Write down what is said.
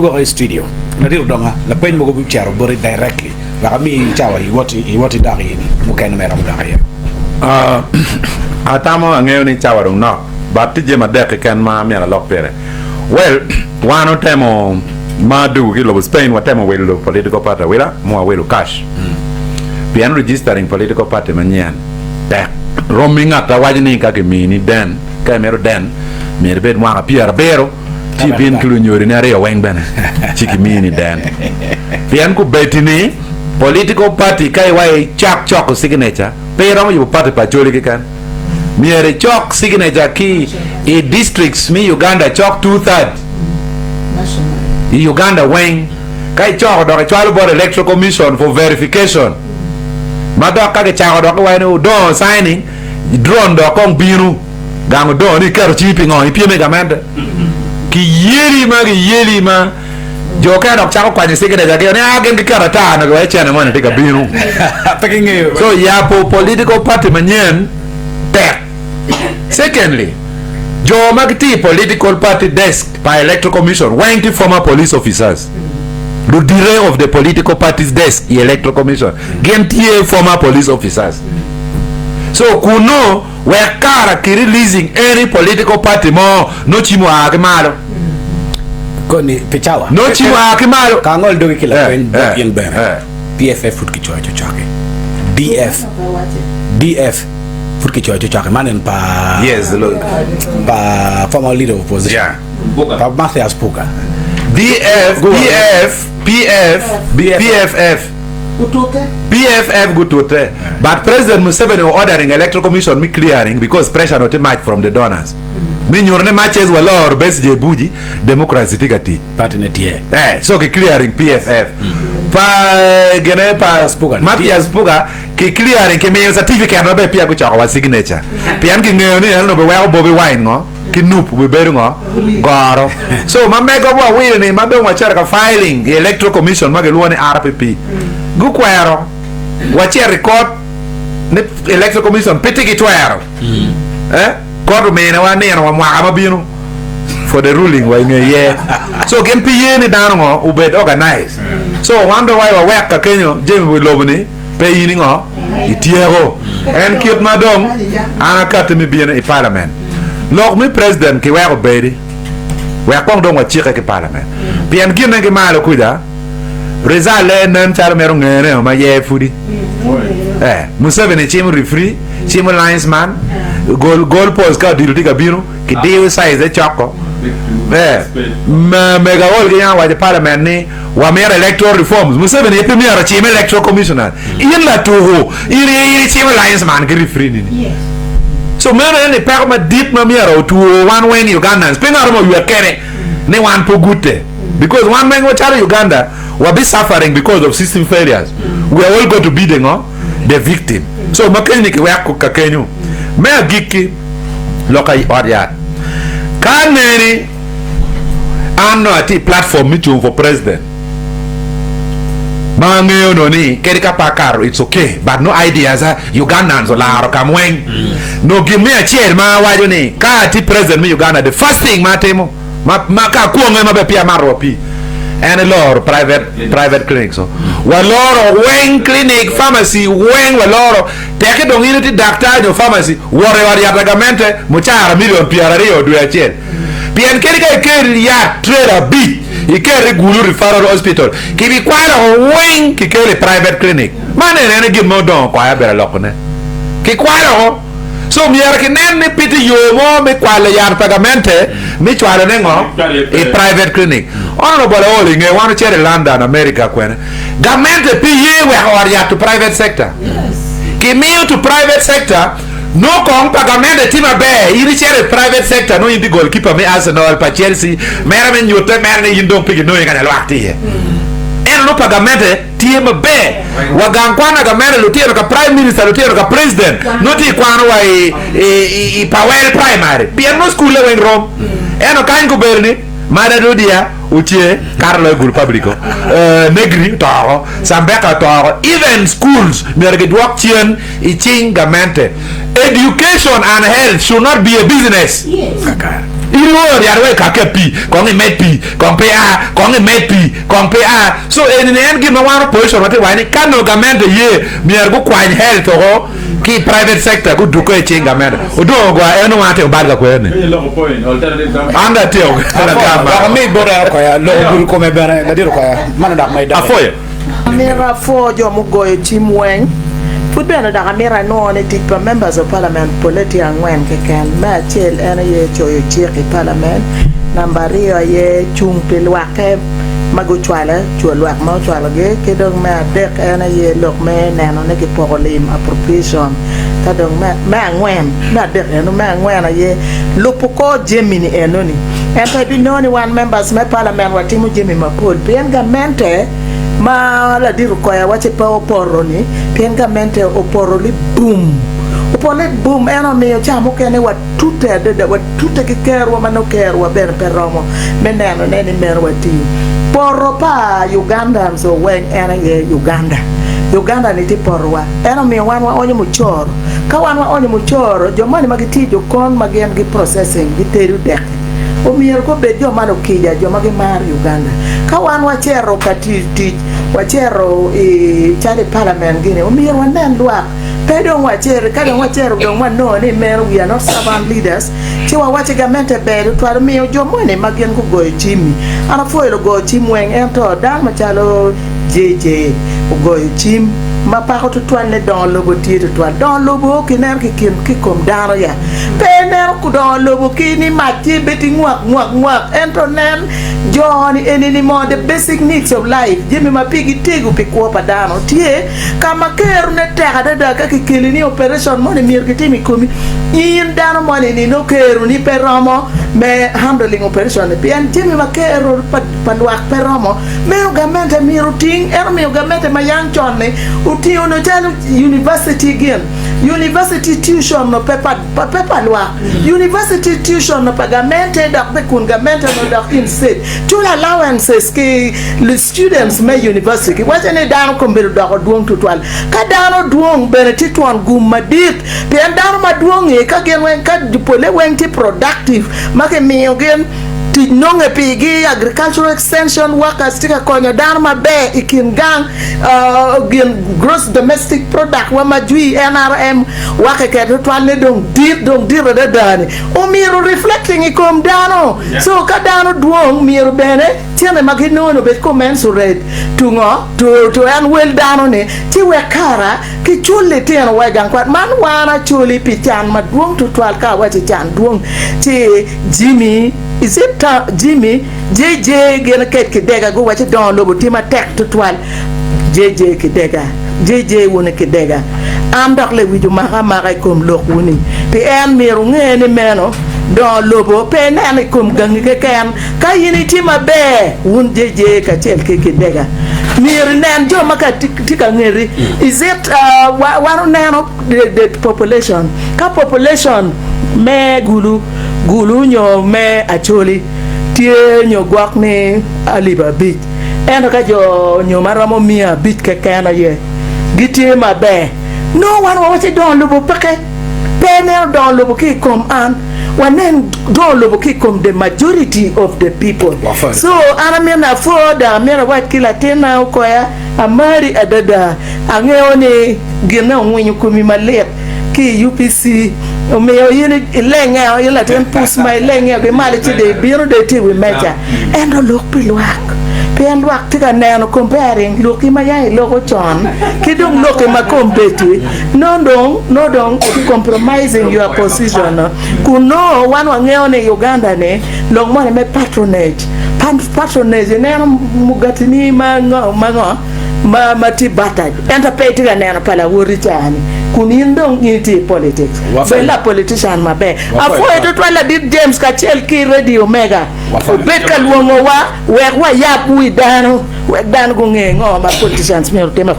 Adwogo i studio. Ladit Odonga, lapeny mogo bicito boti directly wek amiyi cawa iwot iwot idok iye ni mukene ma iromo dok iye. Atamo angeyo ni cawa dong nok but tye jami adek keken ma myero alok pire. Well, wan otemo ma adugu ki i lobo Spain watemo wilo political party awila ma wawilo cash pien registering political party manyen tek romi ngat awaco ni ka kimini den ka imito den myero ibed mwaka pyerabiro ci ibin ki lunyodini aryo weng bene ci kimini den. Pien kubedi ni political party ka iwa icak coko signature pe iromo yubo party pa Acholi keken. Myero icok signature ki i districts me Uganda cok two third i Uganda weng. Ka icoko dok icwalo bot Electoral Commission for verification ma dok ka kicako dok giwaco ni odongo signing drone dok kong bino. Gang odongo ni iketo cingi pingo ipyem i gamente? Kiyeli ma giyeli ma jo okene dok cako kwanyo signature gi ni a gin giketo ata nyo giwaco cene moni tye ka bino. Pe gingeyo. So yabo political party manyen tek. Secondly, jo ma gitye i political party desk pa electoral commission weng tye former police officers. Ludite of the political parties desk i electoral commission gin tye former police officers. So kunu Wek kara ki releasing any political party mo no cimo aa ki malo. Koni pi cawa. No cimo aa ki malo. Ka angol dogi ki lapeny bot in bene. PFF pud kicoyo cocoki. DF DF pud kicoyo cocoki. Man en pa Yes, lo. pa former leader of opposition. Yeah. Pa Mathias Puga. DF PF PF PFF. PFF gutute but President Museveni o ordering Electoral Commission me clearing because pressure no tye mac from the donors me nyuto ni matches waloro Besigye Buji democracy tye ka tic. Party ne tye. Eh, so ki clearing PFF pa gine pa Mathias Mpuga ki clearing ki miyo certificate maber peya gucoko wa signature pien kingeyo ni en onongo biweko Bobi Wine ngo ki nup obibedo ngo? Goro. So ma mego wa wilo ni ma dong wacito ka filing i Electoral Commission ma gilwongo ni RPP gukwero wacito i court ni Electoral Commission pe tye ki twero. Eh? Court ominiwa nino wa mwaka ma bino for the ruling wa inge ye. So gin pe ye ni dano ngo obed organized. So wan dong wa wawek ka kenyo jami wi lobo ni Pe in ingo? Ityeko. En kit ma dong an akatti me bino i parliament. Lok me president kiweko bedi. Wek kong dong wacikke ki parliament. Pien ginne ki malo kuca, result-le nen calo mito ngene o ma ye pudi. Eh, Museveni cimo referee, cimo linesman, goal, goal post ka odilo tye ka bino, kidiyo size coko. Eh, mego aol ki yam owaco i parliament ni Wamito electoral reforms. Museveni aye pe myero ocim electoral commissioners. In latuku, in aye in icimo linesman ki referee nini. So meno eni peko madit ma myero otwo wan weng Ugandans. Pe ngat mo oywek kene ni wan pe ogute. Because wan weng wacalo Uganda, wa be suffering because of system failures. We are all going to be the ngo? The victim. So ma kenyo ni kiwek ka kenyo. Me agikki, lok i ot yat. Ka neni An nongo atye i platform me cung for president ma angeyo nongo ni kadi ka pe akato it's okay but nongo ideas a Ugandans olaro ka weng. Nongo gin me acel ma awaco ni ka atye president me Uganda the first thing ma atimo ma ma ka akwonge ma bene peya amato wa pii en aye loro private private clinics o. Waloro weng clinic, pharmacy weng waloro teki dong in itye daktar nyo pharmacy wot i ot yat pa gamente mucara million pyeraryo dwe acel. Pien kadi ka ikel yat trela abic iket i Gulu Referral Hospital, kibikwalo oko weng kikelo i private clinic. Man eni ene gin ma odongo kwaya abedo alokone. Kikwalo oko. So myero kinen ni pe tye yo mo me kwalo yat pa gamente me cwalone ngo i private clinic. Honourable Aol inge wan ocito i London, America kwene. Gamente pe ye weko ot yat to private sector. Kimiyo to private sector. Nongo kong pa gamente tye maber, in icito i private sector nongo in tye goalkeeper me Arsenal, pa Chelsea, mere me nyute mere ni in dong pe ginongi kanya lwak tye iye. Ento nongo pa gamente tye maber. Wa gang kwan a gamente lutino ka prime minister, lutino ka president nongo tye kwano wa i, i, i Pawel primary pien nongo sikulle weng rom. Ento kany gubedo ni Mada Ludia oce kato loyo Gulu public o, Negri oto oko, Sambeka oto oko, even schools myero gidwok cen I cing gamente, education and health should not be a business. Kakare. In ioro ryat wek ikakke pii, kong imed pii, kong pe a, kong imed pii, kong pe a. So eni ni en gin ma wan opposition watye waco ni ka nongo gamente ye myero gukwany health oko ki i private sector gudukke i cing gamente. Odongo gwa en nongo wan atyeko bal ka kwene ni. An dong atyeko lagam Dok ami bot en okoya loko gudo kome bene ladit okoya mano dok ma idok iye. Afoyo. Amito apwo jo mugoyo cim weng. Pud bene dok amito anwo ni tic pa Members of Parliament pole tye angwen keken. Me acel en aye coyo cik i Parliament, namba aryo aye cung pi lwakke ma gucwale, cwo lwak ma ocwalogi, ki dong me adek en aye lok me neno ni kipoko lim, appropriation, ka dong me angwen, me adek eno, me angwen aye lubo kor jami-ni enoni. Ento ibinongo ni wan Members me Parliament watimo jami mapol pien gamente ma ladit okoya wacci pe opoto-ni, pien gamente opoto libum, opoto libum en omiyo ca mukene watute adada, watute ki kerwa ma nongo kerwa bene pe romo me nenone ni meno watiyo. Poto pa Ugandans weng en aye Uganda. Uganda-ni tye potowa. En omiyo wan waonyo mucoro. Ka wan waonyo mucoro, jo moni ma gitye i jokon ma gin gi processing, gitedo dek-ki, omyero gubed jo ma lukica, jo ma gimaro Uganda. Ka wan wacito ka tiyo tic, wacito i calo i parliament gini, omyero wanen lwak. Pe dong wacito, ka dong wacito dong wanongo ni meno we are not servant leaders, ci wawacci gamente ber tutwal. Omiyo jo moni ma gin gugoyo cim-mi, an apwoyo lugo cim weng, ento dano macalo JJ ogoyo cim ma pako tutwal ni dongo lobo tye tutwal. Dongo lobo kineno ki kin ki kom dano ya. Pe ineno dongo lobo ki ni mac tye bed ki ngwak ngwak ngwak ento nen jo ni eni ni mo the basic needs of life jami ma pigi tego pi kwo pa dano tye ka ma kero ne tek adada ka kikeli ni operation moni myero kitim i komi in dano moni ni nongo kero ni pe romo me handling operation ni pien jami ma kero pa lwak pe romo Meno gamente myero oting. En omiyo gamente ma yang con-ni otingo nongo calo university gin. University tuition no pe pa pe pa lwak. University tuition no pa gamente dok be kun gamente no dok instead culo allowances ki students me university. Kiwaco ni dano kombeddi odoko dwong tutwal. Ka dano dwong bene tye twon gum madit pien dano madwong-ngi ka gin weng ka pole weng tye productive ma kimiyo gin Tic nonge pigi, Agricultural extension workers tye ka konyo dano maber i kin gang, gin gross domestic product wa ma jwi NRM wa keket tutwal ne dong dit dong dit adada ni omyero reflecting i kom dano so ka dano dwong myero bene cene ma ginongo ni obed commensurate to ngo to to en wel dano ni ci wek kara ki cul litino wa i gang kwan man wan acholi pi can madwong tutwal ka awaci can dwong ci Jimmy, is it ta, Jimmy, JJ gin kec ki dega guwaco dongo lobo tye matek tutwal. JJ ki dega, JJ wuni ki dega. An dok lewic omaka amaka i kom lok wuni. Pi en myero wunge ni meno dongo lobo pe ineno i kom gangi keken. Ka in itye maber, wun JJ kacel ki ki dega myero inen jo ma ka tye ka ngeti. Is it, uh, wan oneno The population, ka population me Gulu, Gulu nyo me Acholi tye nyo gwok ni alip abic, ento ka jo nyo ma romo miya abic keken aye gitye maber, nongo wan wawaco ni dongo lobo peke. Pe ineno dongo lobo ki i kom an, wanen dongo lobo ki i kom the majority of the people. So an amito ni apwo dok amito awac ki latinna Okoya, amari adada, angeyo ni Ginne ongwinyo komi malit ki i UPC omiyo in ilengeo, in latin puc ma ilengeo ki malo ci dong ibino dong itye i wi meja. Ento lok pi lwak, pien lwak tye ka neno comparing lokki ma ya iloko con ki dong lokki ma kombeddi, nongo dong nongo dong compromising your position. Kun nongo wan wangeyo ni i Uganda ni lok moni me patronage, patronage ineno mugatini ma ngo ma ngo? ma ma tye battered ento pe itye ka neno pa lawoti ca ni kun in dong in itye i politics bed la politician maber apwoyo tutwal ladit James kacel ki radio mega obed ka lwongo wa wek wayab wi dano wek dano gunge ngo ma politicians myero otim.